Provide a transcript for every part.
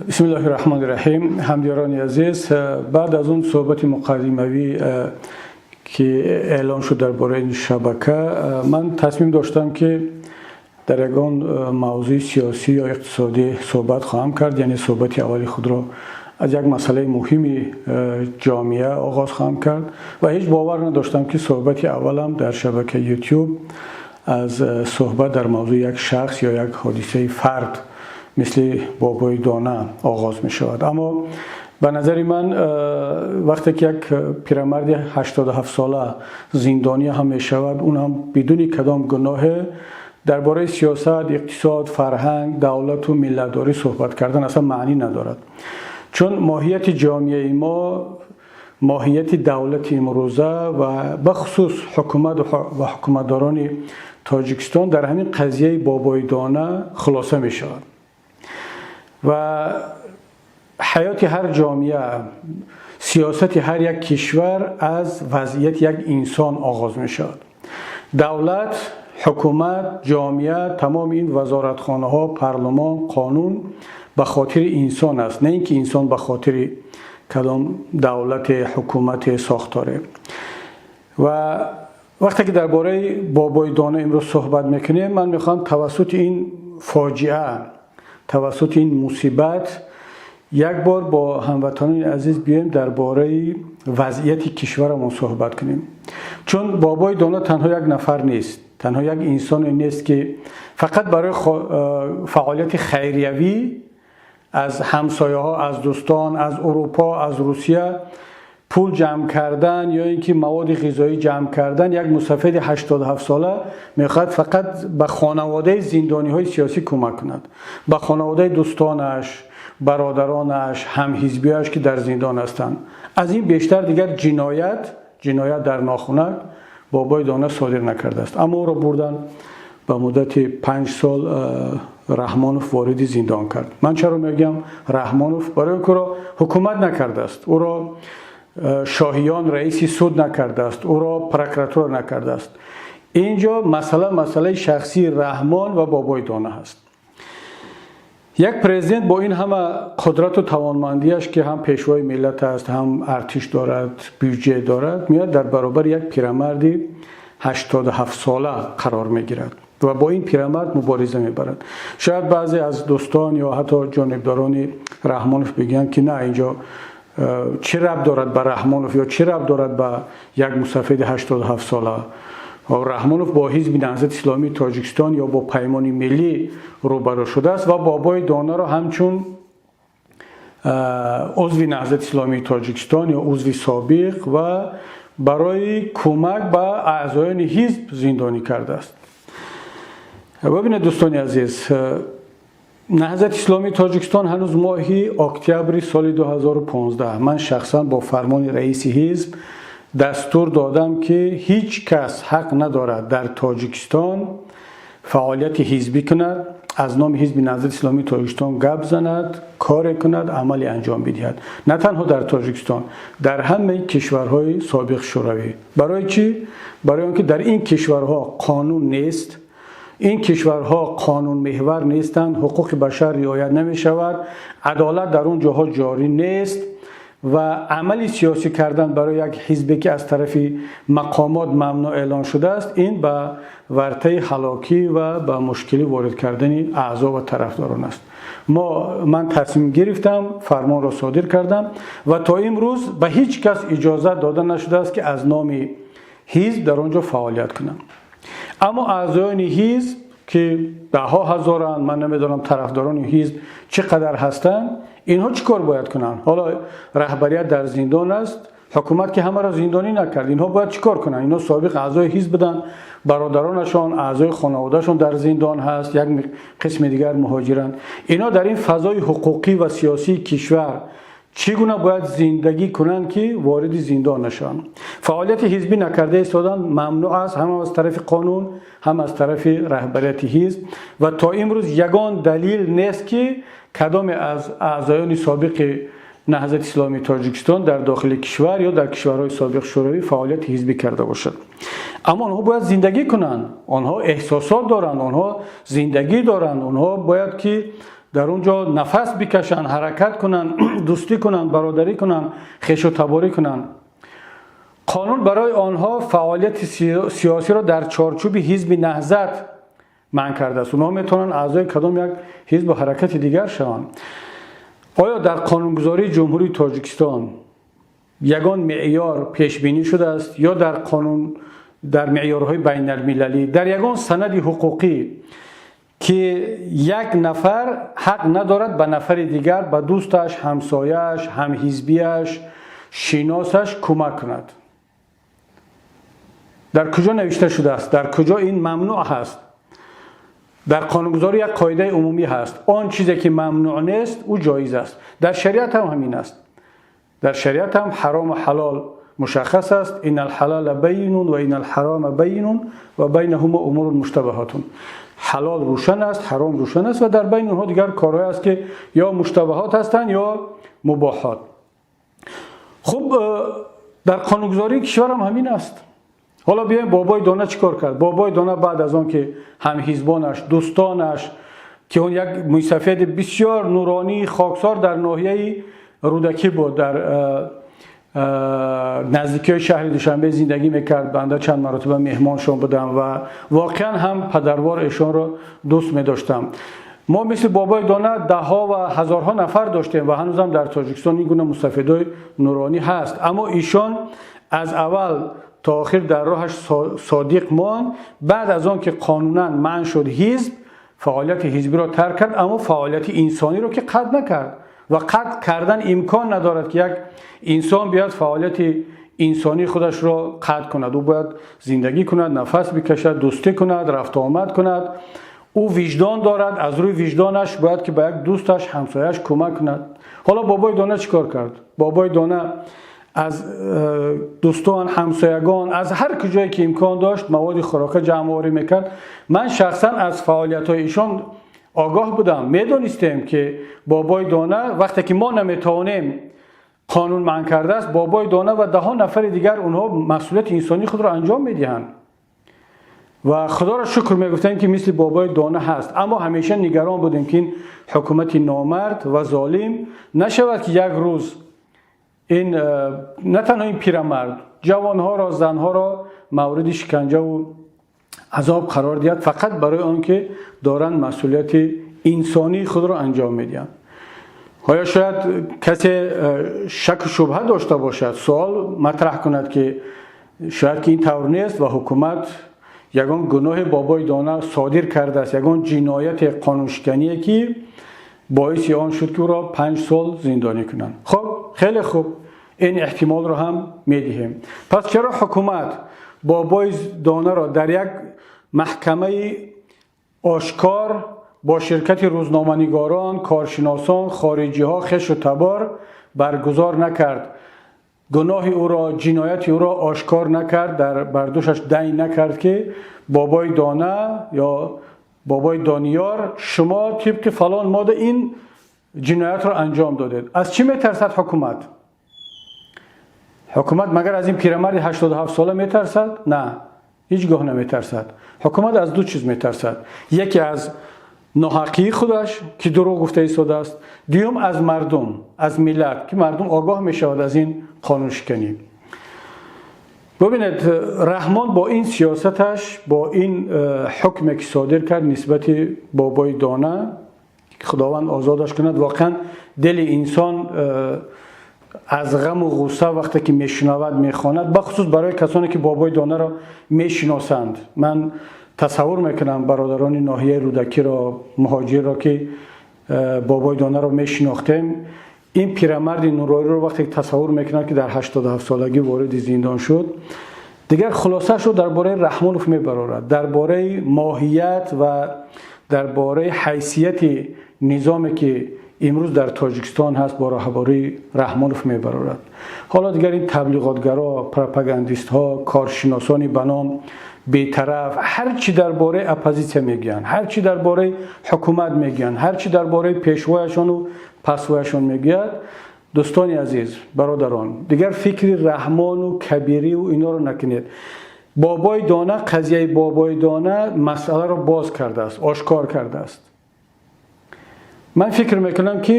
Бисмиллоҳи раҳмони раҳим. Ҳамдиёрони азиз, баъд аз он суҳбати муқаддимавӣ, ки эълон шуд дар бораи ин шабака, ман тасмим доштам, ки дар ягон мавзӯи сиёсӣ ё иқтисодӣ суҳбат хоҳам кард, яъне суҳбати аввали худро аз як масъалаи муҳими ҷомеа оғоз хоҳам кард ва ҳеҷ бовар надоштам, ки суҳбати аввалам дар шабакаи Ютуб аз суҳбат дар мавзӯи як шахс ё як ҳодисаи фард мисли Бобои Дона оғоз мешавад. Аммо ба назари ман, вақте ки як пирамарди 87 сола зиндонӣ ҳам мешавад, он ҳам бидуни кадом гуноҳе, дар бораи сиёсат, иқтисод, фарҳанг, давлату миллатдорӣ суҳбат кардан асло маънӣ надорад, чун моҳияти ҷомеаи мо, моҳияти давлати имрӯза ва бахусус ҳукумат ва ҳукуматдорони Тоҷикистон дар ҳамин қазияи Бобои Дона хулоса мешавад. Ва ҳаёти ҳар ҷомеа, сиёсати ҳар як кишвар аз вазъияти як инсон оғоз мешавад. Давлат, ҳукумат, ҷомеа, тамоми ин вазоратхонаҳо, парлумон, қонун ба хотири инсон аст, на ин ки инсон ба хотири кадом давлате, ҳукумате, сохторе. Ва вақте ки дар бораи Бобои Дона имрӯз суҳбат мекунем, ман мехоҳам тавассути ин фоҷиа, тавассути ин мусибат як бор бо ҳамватанони азиз биёем, дар бораи вазъияти кишварамон суҳбат кунем, чун Бобои Дона танҳо як нафар нест, танҳо як инсоне нест, ки фақат барои фаъолияти хайриявӣ аз ҳамсояҳо, аз дӯстон, аз Урупо, аз Русия пул ҷамъ кардан ё ин ки маводи ғизоӣ ҷамъ кардан, як мусафеди 87 сола мехоҳад фақат ба хонаводаи зиндониҳои сиёсӣ кӯмак кунад, ба хонаводаи дӯстонаш, бародаронаш, ҳамҳизбиаш, ки дар зиндон ҳастанд. Аз ин бештар дигар ҷиноят, ҷиноят дар нохунак Бобои Дона содир накардааст. Аммо ӯро бурдан, ба муддати 5 сол Раҳмонов вориди зиндон кард. Ман чаро мегӯям Раҳмонов? Барои он ки ӯро ҳукумат накардааст, ӯро Шоҳиён раиси суд накардааст, ӯро прокуратура накардааст. Инҷо масъала масъалаи шахсии Раҳмон ва Бобои Дона ҳаст. Як президент бо ин ҳама қудрату тавонмандиаш, ки ҳам пешвои миллат аст, ҳам артиш дорад, бюҷет дорад, меояд, дар баробари як пирамарди 87 сола қарор мегирад ва бо ин пирамард мубориза мебарад. Шояд баъзе аз дӯстон ё ҳатто ҷонибдорони Раҳмонов бигӯянд, ки на, инҷо чӣ рабт дорад ба Раҳмонов ё чӣ рабт дорад ба як мусафеди 87 сола? Раҳмонов бо Ҳизби Наҳзати Исломии Тоҷикистон ё бо Паймони Миллӣ рӯбарӯ шудааст ва Бобои Донаро ҳамчун узви Наҳзати Исломии Тоҷикистон ё узви собиқ ва барои кӯмак ба аъзоёни ҳизб зиндонӣ кардааст. Бибинед, дӯстони азиз, Наҳзати Исломии Тоҷикистон ҳанӯз моҳи октябри соли 2015 ман шахсан бо фармони раиси ҳизб дастур додам, ки ҳеҷ кас ҳақ надорад дар Тоҷикистон фаъолияти ҳизбӣ кунад, аз номи Ҳизби Наҳзати Исломии Тоҷикистон гап занад, коре кунад, амале анҷом бидиҳад, на танҳо дар Тоҷикистон, дар ҳамаи кишварҳои собиқ Шӯравӣ. Барои чӣ? Барои он ки дар ин кишварҳо қонун нест, ин кишварҳо қонунмеҳвар нестанд, ҳуқуқи башар риоят намешавад, адолат дар он ҷоҳо ҷорӣ нест ва амали сиёсӣ кардан барои як ҳизбе, ки аз тарафи мақомот мамнӯъ эълон шудааст, ин ба вартаи ҳалокӣ ва ба мушкилӣ ворид кардани аъзо ва тарафдорон аст. Ман тасмим гирифтам, фармонро содир кардам ва то имрӯз ба ҳеҷ кас иҷозат дода нашудааст, ки аз номи ҳизб дар он ҷо фаъолият кунанд. Аммо аъзоёни ҳизб, ки даҳҳо ҳазоранд, ман намедонам, тарафдорони ҳизб чӣ қадар ҳастанд, инҳо чӣ кор бояд кунанд? Ҳоло раҳбарият дар зиндон аст, ҳукумат ки ҳамаро зиндонӣ накард, инҳо бояд чӣ кор кунанд? Инҳо собиқ аъзои ҳизб буданд, бародаронашон, аъзои хонаводаашон дар зиндон ҳаст, як қисми дигар муҳоҷиранд. Инҳо дар ин фазои ҳуқуқӣ ва сиёсии кишвар чӣ гуна бояд зиндагӣ кунанд, ки вориди зиндон нашаванд? Фаъолияти ҳизбӣ накарда истодан мамнӯъ аст ҳам аз тарафи қонун, ҳам аз тарафи раҳбарияти ҳизб. Ва то имрӯз ягон далил нест, ки кадоме аз аъзоёни собиқи Наҳзати Исломии Тоҷикистон дар дохили кишвар ё дар кишварҳои собиқ Шӯравӣ фаъолияти ҳизбӣ карда бошад. Аммо онҳо бояд зиндагӣ кунанд, онҳо эҳсосот доранд, онҳо зиндагӣ доранд, онҳо бояд ки Дар он ҷо нафас бикашанд, ҳаракат кунанд, дӯстӣ кунанд, бародарӣ кунанд, хешу таборӣ кунанд. Қонун барои онҳо фаъолияти сиёсиро дар чорчӯби ҳизби Наҳзат манъ кардааст. Онҳо метавонанд аъзои кадом як ҳизбу ҳаракати дигар шаванд. Оё дар қонунгузории Ҷумҳурии Тоҷикистон ягон меъёр пешбинӣ шудааст ё дар қонун, дар меъёрҳои байналмилалӣ, дар ягон санади ҳуқуқӣ, ки як нафар ҳақ надорад ба нафари дигар, ба дӯсташ, ҳамсояаш, ҳамҳизбияш, шиносаш кӯмак кунад? Дар куҷо навишта шудааст? Дар куҷо ин мамнӯъ ҳаст? Дар қонунгузорӣ як қоидаи умумӣ ҳаст: он чизе ки мамнӯъ нест, ӯ ҷоиз аст. Дар шариат ҳам ҳамин аст. Дар шариат ҳам ҳарому ҳалол мушаххас аст. إن الحلال بين وإن الحرام بين وبينهما أمور مشتبهات. Ҳалол рӯшан аст, ҳаром рӯшан аст ва дар байни онҳо дигар корҳое аст, ки ё муштабаҳот ҳастанд, ё мубоҳот. Хуб, дар қонунгузории кишварам ҳамин аст. Ҳоло биёем, Бобои Дона чӣ кор кард? Бобои Дона баъд аз он ки ҳамҳизбонаш, дӯстонаш, ки он як мӯйсафеди бисёр нуронии хоксор дар ноҳияи Рӯдакӣ буд, дар наздикиҳои шаҳри Душанбе зиндагӣ мекард, банда чанд маротиба меҳмоншон будам ва воқеан ҳам падарвор эшонро дӯст медоштам. Мо мисли Бобои Дона даҳҳо ва ҳазорҳо нафар доштем ва ҳанӯзам дар Тоҷикистон ин гуна мустафидои нуронӣ ҳаст. Аммо ишон аз аввал то охир дар роҳаш содиқ монд. Баъд аз он ки қонунан манъ шуд ҳизб, фаъолияти ҳизбиро тарк кард, аммо фаъолияти инсониро ки қатъ накард ва қатъ кардан имкон надорад, ки як инсон биёяд, фаъолияти инсонии худашро қатъ кунад. Ӯ бояд зиндагӣ кунад, нафас бикашад, дӯстӣ кунад, рафтуомад кунад. Ӯ виҷдон дорад, аз рӯи виҷдонаш бояд ки ба як дӯсташ, ҳамсояаш кӯмак кунад. Ҳоло Бобои Дона чӣ кор кард? Бобои Дона аз дӯстон, ҳамсоягон, аз ҳар куҷое ки имкон дошт, маводи хӯрока ҷамъоварӣ мекард. Ман шахсан аз фаъолиятҳои ишон огоҳ будам. Медонистем, ки Бобои Дона, вақте ки мо наметавонем, қонун манъ кардааст, Бобои Дона ва даҳо нафари дигар, онҳо масъулияти инсонии худро анҷом медиҳанд ва худоро шукр мегуфтем, ки мисли Бобои Дона ҳаст. Аммо ҳамеша нигарон будем, ки ин ҳукумати номард ва золим нашавад, ки як рӯз ин на танҳо ин пирамард, ҷавонҳоро, занҳоро мавриди шиканҷаву азоб қарор диҳад, фақат барои он ки доранд масъулияти инсонии худро анҷом медиҳанд. Оё шояд касе шаку шубҳа дошта бошад, суол матраҳ кунад, ки шояд ки ин тавр нест ва ҳукумат ягон гуноҳи Бобои Дона содир кардааст, ягон ҷинояти қонуншикание, ки боиси он шуд, ки ӯро 5 сол зиндонӣ кунанд? Хуб, хеле хуб, ин эҳтимолро ҳам медиҳем. Пас чаро ҳукумат Бобои Донаро дар як маҳкамаи ошкор бо ширкати рӯзноманигорон, коршиносон, хориҷиҳо, хешу табор баргузор накард, гуноҳи ӯро, ҷинояти ӯро ошкор накард, дар бардӯшаш дайн накард, ки Бобои Дона ё Бобои Дониёр, шумо тибқи фалон модда ин ҷиноятро анҷом додед? Аз чӣ метарсад ҳукумат? Ҳукумат магар аз ин пирамарди 87 сола метарсад? На, ҳеҷ гоҳ наметарсад. Ҳукумат аз ду чиз метарсад: яке аз ноҳаққии худаш, ки дурӯғ гуфта истодааст, дуюм аз мардум, аз миллат, ки мардум огоҳ мешавад аз ин қонуншиканӣ. Бубинед, Раҳмон бо ин сиёсаташ, бо ин ҳукме ки содир кард нисбати Бобои Дона, Худованд озодаш кунад, воқеан дили инсон аз ғаму ғусса вақте ки мешунавад, мехонад, бахусус барои касоне ки Бобои Донаро мешиносанд. Ман тасаввур мекунам бародарони ноҳияи Рӯдакиро, Муҳоҷирро, ки Бобои Донаро мешинохтем, ин пирамарди нурониро вақте тасаввур мекунад, ки дар 87 солагӣ вориди зиндон шуд, дигар хулосаашро дар бораи Раҳмонов мебарорад, дар бораи моҳият ва дар бораи ҳайсияти низоме, ки имрӯз дар Тоҷикистон ҳаст бо роҳбарии Раҳмонов, мебарорад. Ҳоло дигар ин таблиғотгаро, пропагандистҳо, коршиносони ба ном бетараф ҳар чӣ дар бораи оппозитсия мегӯянд, ҳар чӣ дар бораи ҳукумат мегӯянд, ҳар чӣ дар бораи пешвояшону пасвояшон мегӯяд, дӯстони азиз, бародарон, дигар фикри Раҳмону Кабириву инҳоро накунед. Бобои Дона, қазияи Бобои Дона масъаларо боз кардааст, ошкор кардааст. Ман фикр мекунам, ки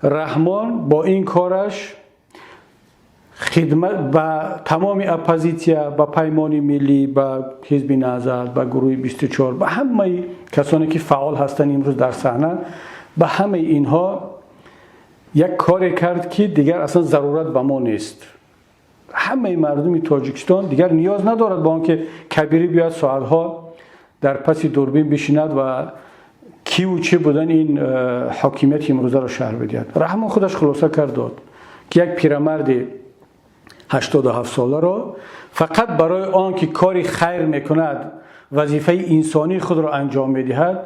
Раҳмон бо ин кораш хидмат ба тамоми оппозитсия, ба Паймони Миллӣ, ба Ҳизби Наҳзат, ба гурӯҳи 24, ба ҳамаи касоне ки фаъол ҳастанд имрӯз дар саҳна, ба ҳамаи инҳо як коре кард, ки дигар аслан зарурат ба мо нест. Ҳамаи мардуми Тоҷикистон дигар ниёз надорад ба он ки Кабирӣ биёяд, соатҳо дар паси дурбин бишинад ва киву чӣ будан ин ҳокимияти имрӯзаро шарҳ бидиҳад. Раҳмон худаш хулоса кард, дод, ки як пирамарди 87 соларо фақат барои он ки кори хайр мекунад, вазифаи инсонии худро анҷом медиҳад,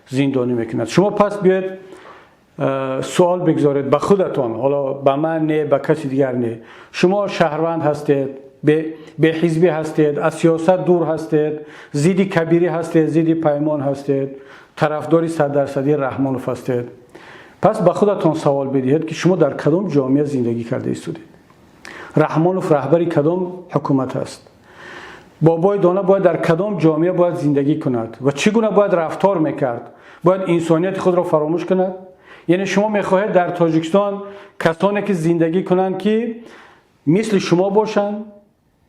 зиндонӣ мекунад. Шумо пас биёед, суол бигзоред ба худатон, ҳоло ба ман не, ба каси дигар не. Шумо шаҳрванд ҳастед, беҳизбӣ ҳастед, аз сиёсат дур ҳастед, зидди Кабирӣ ҳастед, зидди Паймон ҳастед, тарафдори саддарсадии Раҳмонов ҳастед. Пас ба худатон савол бидиҳед, ки шумо дар кадом ҷомеа зиндагӣ карда истодед? Раҳмонов раҳбари кадом ҳукумат аст? Бобои Дона бояд дар кадом ҷомеа бояд зиндагӣ кунад ва чӣ гуна бояд рафтор мекард? Бояд инсонияти худро фаромӯш кунад? Яъне шумо мехоҳед дар Тоҷикистон касоне ки зиндагӣ кунанд, ки мисли шумо бошанд: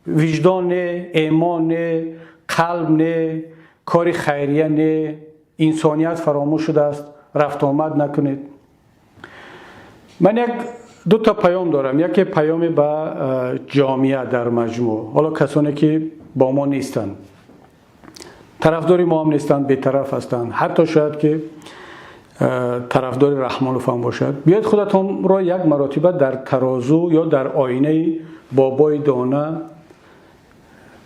виҷдон не, эмон не, қалб не, кори хайрия не, инсоният фаромӯш шудааст, рафтуомад накунед. Ман як дута паём дорам. Яке паёме ба ҷомеа дар маҷмӯъ, ҳоло касоне ки бо мо нестанд, тарафдори мо ҳам нестанд, бетараф ҳастанд, ҳатто шояд ки тарафдори Раҳмонов ҳам бошад. Биёед, худатонро як маротиба дар тарозу ё дар оинаи Бобои Дона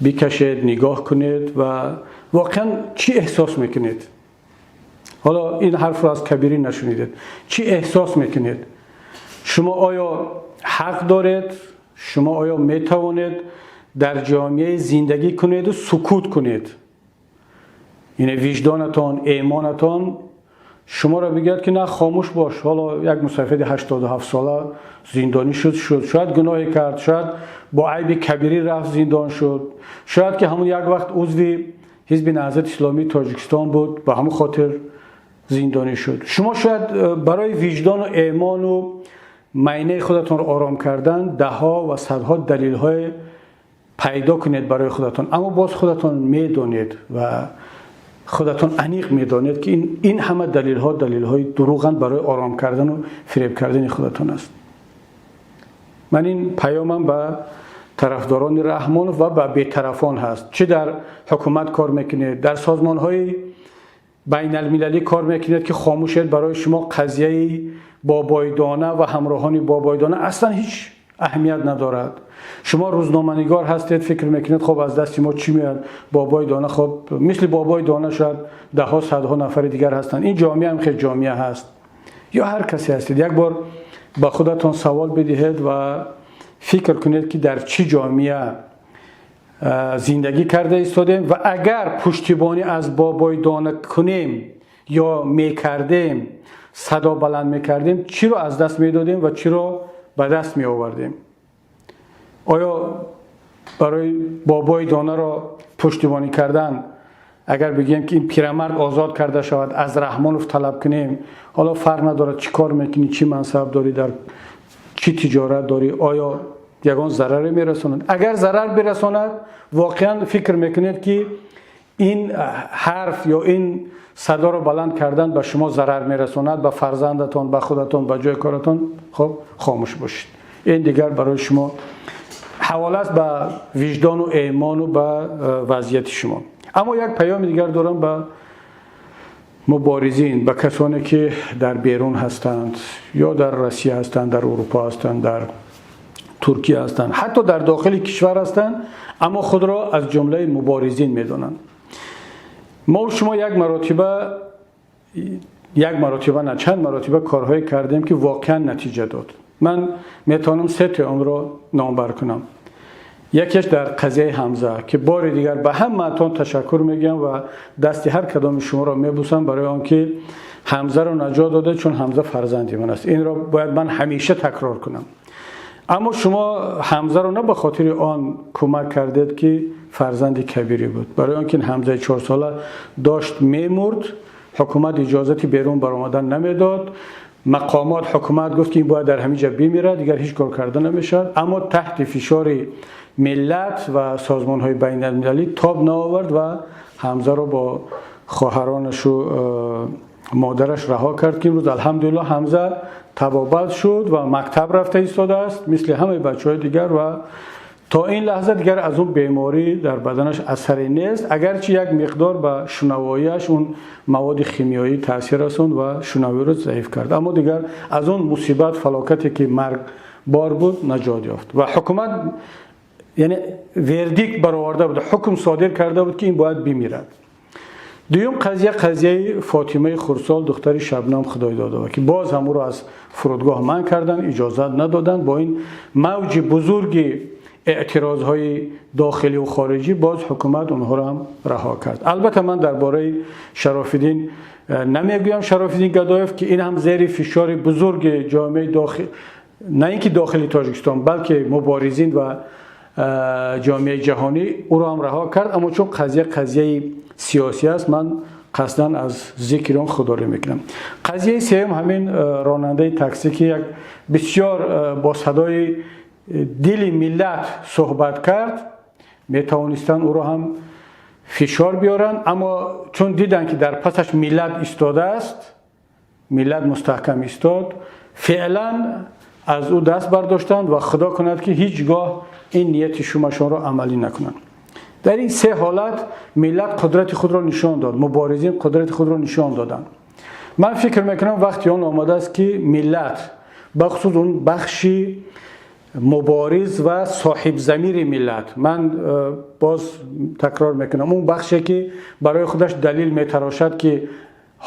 бикашед, нигоҳ кунед ва воқеан чӣ эҳсос мекунед? Ҳоло ин ҳарфро аз Кабирӣ нашунидед. Чӣ эҳсос мекунед? Шумо оё ҳақ доред, шумо оё метавонед дар ҷомеаи зиндагӣ кунеду сукут кунед? Ине виҷдонатон, эмонатон шуморо бигӯяд, ки на, хомӯш бош, ҳоло як мусафиди 87 сола зиндонӣ шуд, шояд гуноҳе кард, шояд бо айби Кабирӣ рафт зиндон шуд, шояд ки ҳамун як вақт узви Ҳизби Наҳзати Исломии Тоҷикистон буд, ба ҳамон хотир зиндонӣ шуд. Шумо шояд барои виҷдону эмону майнаи худатонро ором кардан даҳҳо ва садҳо далелҳое пайдо кунед барои худатон, аммо боз худатон медонед ва худатон аниқ медонед, ки ин ҳама далелҳо далелҳои дурӯғанд, барои ором кардану фиреб кардани худатон аст. Ман ин паёмам ба тарафдорони Раҳмонов ва ба бетарафон ҳаст. Чӣ дар ҳукумат кор мекунед, дар созмонҳои байналмилалӣ кор мекунед, ки хомӯшед, барои шумо қазияи Бобойдона ва ҳамроҳони Бобойдона аслан ҳеҷ аҳамият надорад. Шумо рӯзноманигор ҳастед, фикр мекунед, хоб, аз дасти мо чӣ меояд? Бобои Дона, хоб, мисли Бобои Дона шояд даҳҳо, садҳо нафари дигар ҳастанд, ин ҷомеа ҳам хел ҷомеа ҳаст. Ё ҳар касе ҳастед, як бор ба худатон савол бидиҳед ва фикр кунед, ки дар чӣ ҷомеа зиндагӣ карда истодем ва агар пуштибонӣ аз Бобои Дона кунем ё мекардем, садо баланд мекардем, чиро аз даст медодем ва чиро ба даст меовардем? Оё барои Бобои Донаро пуштибонӣ кардан, агар бигӯем, ки ин пирамард озод карда шавад, аз Раҳмонов талаб кунем, ҳоло фарқ надорад чӣ кор мекунӣ, чӣ мансаб дорӣ, дар чӣ тиҷорат дорӣ, оё ягон зараре мерасонад? Агар зарар бирасонад, воқеан фикр мекунед, ки ин ҳарф ё ин садоро баланд кардан ба шумо зарар мерасонад, ба фарзандатон, ба худатон, ба ҷои коратон? Хоб, хомӯш бошед. Ин дигар барои шумо ҳавола аст ба виҷдону эъмону ба вазъияти шумо. Аммо як паёми дигар дорам ба муборизин, ба касоне ки дар берун ҳастанд, ё дар Россия ҳастанд, дар Урупо ҳастанд, дар Туркия ҳастанд, ҳатто дар дохили кишвар ҳастанд, аммо худро аз ҷумлаи муборизин медонанд. Мо шумо як маротиба, як маротиба на, чанд маротиба корҳое кардем, ки воқеан натиҷа дод. Ман метавонам се онро номбар кунам. Якеш дар қазияи Ҳамза, ки бори дигар ба ҳамаатон ташаккур мегӯям ва дасти ҳар кадоми шуморо мебусам барои он ки Ҳамзаро наҷот дода, чун Ҳамза фарзанди ман аст. Инро бояд ман ҳамеша такрор кунам. Аммо шумо Ҳамзаро на ба хотири он кӯмак кардед, ки фарзанди Кабирӣ буд, барои он ки Ҳамзаи 4сола дошт мемурд. Ҳукумат иҷозати берун баромадан намедод. Мақомот, ҳукумат гуфт, ки ин бояд дар ҳамин ҷо бимирад, дигар ҳеҷ кор карда намешавад. Аммо таҳти фишори миллат ва созмонҳои байналмилалӣ тоб наовард ва Ҳамзаро бо хоҳаронашу модараш раҳо кард, ки имрӯз, алҳамдулиллоҳ, Ҳамза табобат шуд ва мактаб рафта истодааст, мисли ҳамаи бачаҳои дигар, ва то ин лаҳза дигар аз он беморӣ дар баданаш асаре нест, агарчи як миқдор ба шунавоияш он маводи химиёӣ таъсир расонд ва шунавоиро заиф кард, аммо дигар аз он мусибат, фалокате ки маргбор буд, наҷот ёфт. Ва ҳукумат, яъне, вердикт бароварда буд, ҳукм содир карда буд, ки ин бояд бимирад. Дуюм қазия, қазияи Фотимаи хурдсол, духтари Шабнам Худойдодова, ки боз ҳам ӯро аз фурудгоҳ манъ карданд, иҷозат надоданд. Бо ин мавҷи бузурги эътирозҳои дохилию хориҷӣ боз ҳукумат онҳоро ҳам раҳо кард. Албатта, ман дар бораи Шарофиддин намегӯям, Шарофиддин Гадоев, ки ин ҳам зери фишори бузурги ҷомеаи дохил, на ин ки дохили Тоҷикистон, балки муборизин ва ҷомеаи ҷаҳонӣ ӯро ҳам раҳо кард. Аммо чун қазия қазияи сиёсӣ аст, ман қасдан аз зикри он худдорӣ мекунам. Қазияи сеюм, ҳамин ронандаи таксӣ, ки як бисёр бо садои дили миллат суҳбат кард, метавонистанд ӯро ҳам фишор биёранд, аммо чун диданд, ки дар пасаш миллат истодааст, миллат мустаҳкам истод, феълан аз ӯ даст бардоштанд. Ва Худо кунад, ки ҳеҷ гоҳ ин нияти шумашонро амалӣ накунанд. Дар ин се ҳолат миллат қудрати худро нишон дод, муборизин қудрати худро нишон доданд. Ман фикр мекунам, вақти он омадааст, ки миллат, бахусус он бахши мубориз ва соҳибзамири миллат, ман боз такрор мекунам, он бахше ки барои худаш далил метарошад, ки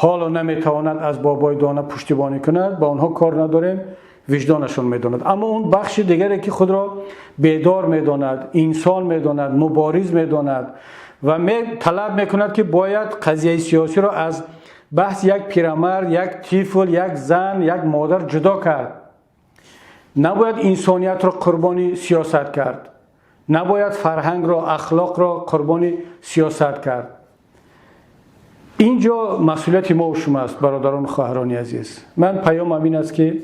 ҳоло наметавонад аз Бобои Дона пуштибонӣ кунад, ба онҳо кор надорем, виҷдонашон медонад. Аммо он бахши дигаре ки худро бедор медонад, инсон медонад, мубориз медонад ва талаб мекунад, ки бояд қазияи сиёсиро аз баҳси як пирамард, як тифл, як зан, як модар ҷудо кард, набояд инсониятро қурбони сиёсат кард, набояд фарҳангро, ахлоқро қурбони сиёсат кард. Ин ҷо масъулияти мо шумо аст, бародарону хоҳарони азиз. Ман паёмам ин аст, ки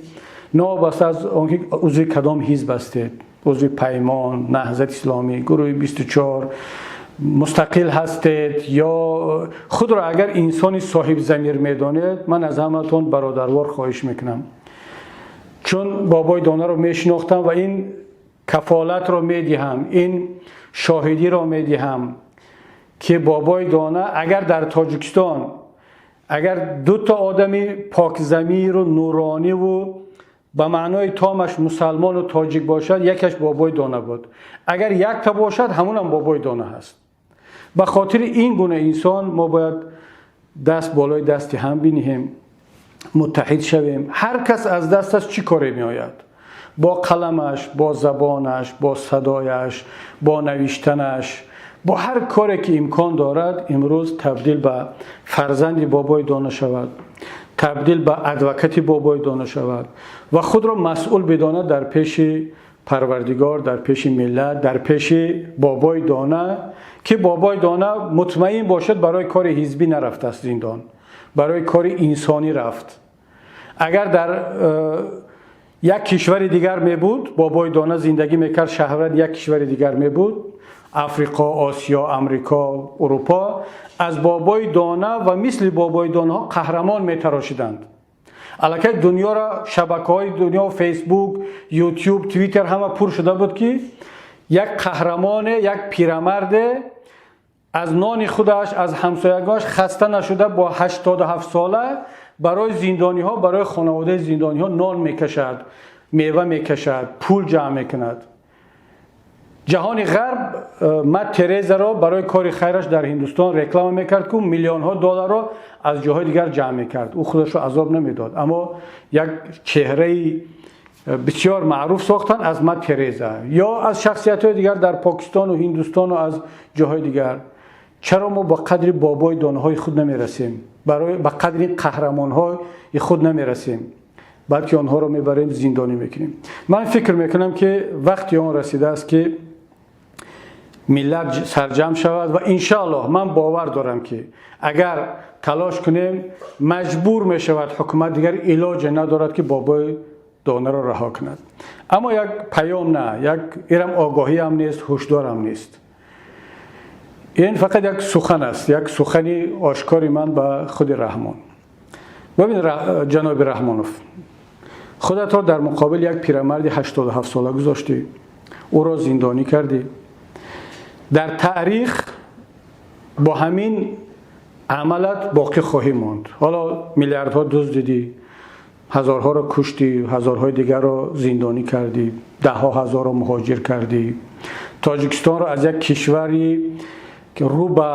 новобаста аз он ки узви кадом ҳизб ҳастед, узви Паймон, Наҳзати Исломӣ, гурӯҳи 24, мустақил ҳастед ё худро агар инсони соҳибзамир медонед, ман аз ҳаматон бародарвор хоҳиш мекунам, чун Бобои Донаро мешинохтам ва ин кафолатро медиҳам, ин шоҳидиро медиҳам, ки Бобои Дона агар дар Тоҷикистон агар дута одами покзамиру нурониву ба маънои томаш мусалмону тоҷик бошад, якаш Бобои Дона буд. Агар якта бошад, ҳамунам Бобои Дона ҳаст. Ба хотири ин гуна инсон мо бояд даст болои дасти ҳам биниҳем, муттаҳид шавем. Ҳар кас аз дасташ чӣ коре меояд, бо қаламаш, бо забонаш, бо садояш, бо навиштанаш, бо ҳар коре ки имкон дорад, имрӯз табдил ба фарзанди Бобои Дона шавад, табдил ба адвокати Бобои Дона шавад ва худро масъул бидонад дар пеши Парвардигор, дар пеши миллат, дар пеши Бобои Дона, ки Бобои Дона, мутмаин бошад, барои кори ҳизбӣ нарафтааст зиндон, барои кори инсонӣ рафт. Агар дар як кишвари дигар мебуд, Бобои Дона зиндагӣ мекард, шаҳрванди як кишвари дигар мебуд, Африқо, Осиё, Амрико, Урупо, аз Бобои Дона ва мисли Бобои Донаҳо қаҳрамон метарошиданд. Аллакай дунёро, шабакаҳои дунё, Фейсбук, Ютюб, Твиттер ҳама пур шуда буд, ки як қаҳрамоне, як пирамарде аз нони худаш, аз ҳамсоягош хаста нашуда, бо 87 сола барои зиндониҳо, барои хонаводаи зиндониҳо нон мекашад, мева мекашад, пул ҷамъ мекунад. Ҷаҳони Ғарб Мад Терезаро барои кори хайраш дар Ҳиндустон реклама мекард, ку миллионҳо долларро аз ҷоҳои дигар ҷамъ мекард. Ӯ худашро азоб намедод, аммо як чеҳраи бисёр маъруф сохтанд аз Мад Тереза ё аз шахсиятҳои дигар дар Покистону Ҳиндустону аз ҷоҳои дигар. Чаро мо ба қадри Бобои Донаҳои худ намерасем, ба қадри қаҳрамонҳои худ намерасем, балки онҳоро мебарем, зиндонӣ мекунем? Ман фикр мекунам, ки вақти он расидааст, ки Миллат сарҷамъ шавад ва иншоаллоҳ ман бовар дорам, ки агар талош кунем, маҷбур мешавад ҳукумат, дигар илоҷе надорад, ки Бобои Донаро раҳо кунад. Аммо як паём, на як ирам огоҳӣ ҳам нест, ҳушдорам нест, ин фақат як сухан аст, як сухани ошкори ман ба худи Раҳмон. Бибин, ҷаноби Раҳмонов, худатро дар муқобили як пирамарди 87 сола гузоштӣ, ӯро зиндонӣ кардӣ. Дар таърих бо ҳамин амалат боқӣ хоҳӣ монд. Ҳоло миллиардҳо дуздидӣ, ҳазорҳоро куштӣ, ҳазорҳои дигарро зиндонӣ кардӣ, даҳҳо ҳазорро муҳоҷир кардӣ, Тоҷикистонро аз як кишвари рӯ ба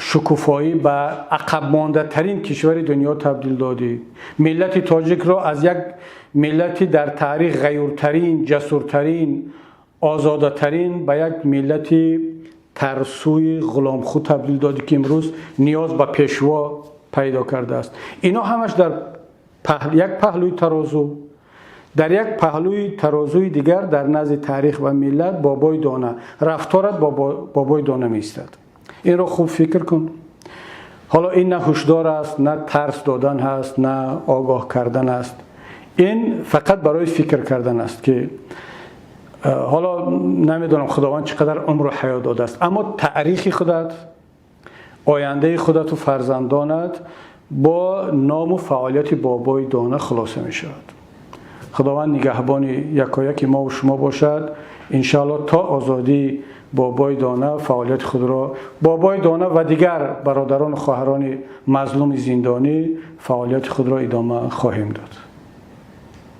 шукуфоӣ ба ақабмондатарин кишвари дунё табдил додӣ, миллати тоҷикро аз як миллати дар таърих ғаюртарин, ҷасуртарин, озодатарин ба як миллати тарсуи ғуломхӯ табдил додӣ, ки имрӯз ниёз ба пешво пайдо кардааст. Ино ҳамаш дар як паҳлӯи тарозу. Дар як паҳлӯи тарозуи дигар, дар назди таърих ва миллат Бобои Дона, рафторат бо Бобои Дона меистад. Инро хуб фикр кун. Ҳоло ин на ҳушдор аст, на тарс додан ҳаст, на огоҳ кардан аст, ин фақат барои фикр кардан аст, ки ҳоло намедонам, Худованд чӣ қадар умру ҳаёт додааст, аммо таърихи худат, ояндаи худату фарзандонат бо ному фаъолияти Бобои Дона хулоса мешавад. Худованд нигаҳбони якояки мову шумо бошад. Иншоалло, то озодии Бобои Дона фаъолияти худро, Бобои Дона ва дигар бародарону хоҳарони мазлуми зиндонӣ, фаъолияти худро идома хоҳем дод.